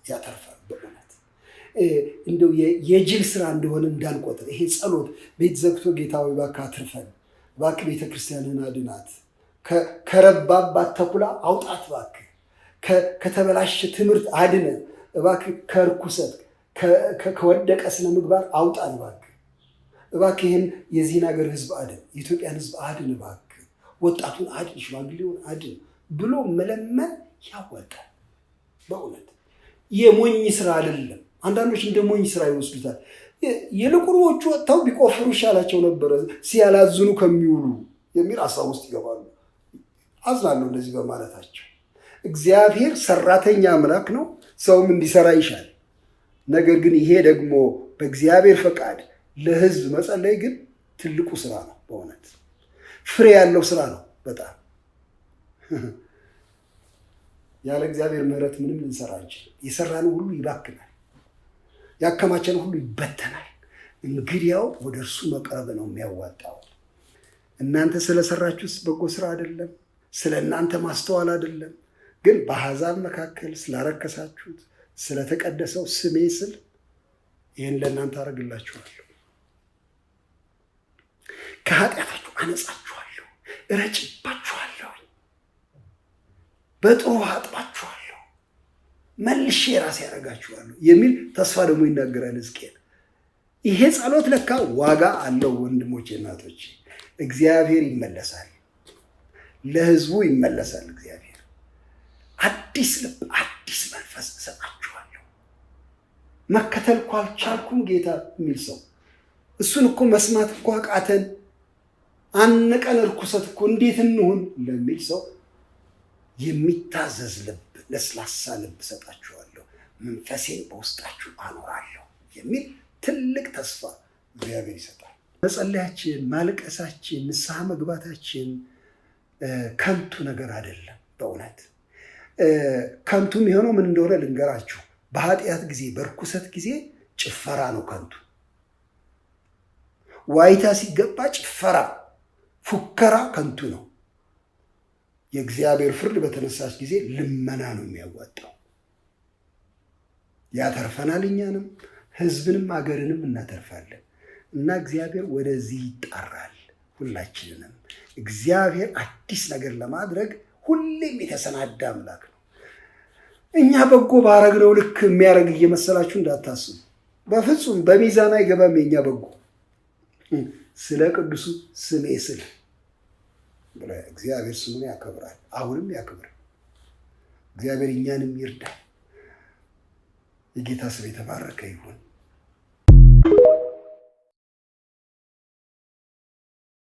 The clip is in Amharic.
ያተርፋል። በእውነት እንደው የጅል ስራ እንደሆነ እንዳንቆጥር ይሄ ጸሎት ቤት ዘግቶ ጌታ ሆይ እባክህ አትርፈን፣ እባክህ ቤተክርስቲያንን አድናት፣ ከረባባት ተኩላ አውጣት፣ እባክህ ከተበላሸ ትምህርት አድነን፣ እባክህ ከርኩሰት ከወደቀ ስነ ምግባር አውጣን፣ እባክህ እባክህ ይህን የዚህን ሀገር ህዝብ አድን፣ የኢትዮጵያን ህዝብ አድን፣ እባክህ ወጣቱን አድን፣ ሽማግሌውን አድን ብሎ መለመን ያዋጣል። በእውነት የሞኝ ስራ አይደለም። አንዳንዶች እንደ ሞኝ ስራ ይወስዱታል። ይልቁኖቹ ወጥተው ቢቆፍሩ ይሻላቸው ነበረ ሲያላዝኑ ከሚውሉ የሚል ሀሳብ ውስጥ ይገባሉ። አዝናለሁ እንደዚህ በማለታቸው። እግዚአብሔር ሰራተኛ አምላክ ነው፣ ሰውም እንዲሰራ ይሻል። ነገር ግን ይሄ ደግሞ በእግዚአብሔር ፈቃድ ለህዝብ መጸለይ ግን ትልቁ ስራ ነው። በእውነት ፍሬ ያለው ስራ ነው። በጣም ያለ እግዚአብሔር ምሕረት ምንም ልንሰራ አንችልም። የሰራነው ሁሉ ይባክናል፣ ያከማቸነው ሁሉ ይበተናል። እንግዲያው ወደ እርሱ መቅረብ ነው የሚያዋጣው። እናንተ ስለሰራችሁት በጎ ስራ አይደለም፣ ስለ እናንተ ማስተዋል አይደለም፣ ግን በአሕዛብ መካከል ስላረከሳችሁት ስለተቀደሰው ስሜ ስል ይህን ለእናንተ አደርግላችኋለሁ። ከኃጢአታችሁ አነጻችኋለሁ፣ እረጭባችኋለሁ፣ በጥሩ ውሃ አጥባችኋለሁ፣ መልሼ ራሴ ያደርጋችኋለሁ የሚል ተስፋ ደግሞ ይናገራል ሕዝቅኤል። ይሄ ጸሎት ለካ ዋጋ አለው ወንድሞቼ፣ እናቶቼ። እግዚአብሔር ይመለሳል፣ ለሕዝቡ ይመለሳል። እግዚአብሔር አዲስ ልብ አዲስ መንፈስ እሰጣችኋለሁ። መከተል እኮ አልቻልኩም ጌታ የሚል ሰው እሱን እኮ መስማት እኮ አቃተን፣ አነቀን፣ እርኩሰት እኮ እንዴት እንሁን ለሚል ሰው የሚታዘዝ ልብ፣ ለስላሳ ልብ እሰጣችኋለሁ፣ መንፈሴን በውስጣችሁ አኖራለሁ የሚል ትልቅ ተስፋ እግዚአብሔር ይሰጣል። መጸለያችን፣ ማልቀሳችን፣ ንስሐ መግባታችን ከንቱ ነገር አይደለም። በእውነት ከንቱ የሚሆነው ምን እንደሆነ ልንገራችሁ። በኃጢአት ጊዜ፣ በርኩሰት ጊዜ ጭፈራ ነው ከንቱ። ዋይታ ሲገባ ጭፈራ፣ ፉከራ ከንቱ ነው። የእግዚአብሔር ፍርድ በተነሳች ጊዜ ልመና ነው የሚያዋጣው። ያተርፈናል፣ እኛንም ሕዝብንም አገርንም እናተርፋለን። እና እግዚአብሔር ወደዚህ ይጣራል ሁላችንንም። እግዚአብሔር አዲስ ነገር ለማድረግ ሁሌም የተሰናዳ አምላክ ነው። እኛ በጎ ባረግነው ልክ የሚያደርግ እየመሰላችሁ እንዳታስቡ። በፍጹም በሚዛን አይገባም የኛ በጎ። ስለ ቅዱሱ ስሜ ስል እግዚአብሔር ስሙን ያከብራል፣ አሁንም ያክብር። እግዚአብሔር እኛንም ይርዳል። የጌታ ስም የተባረከ ይሁን።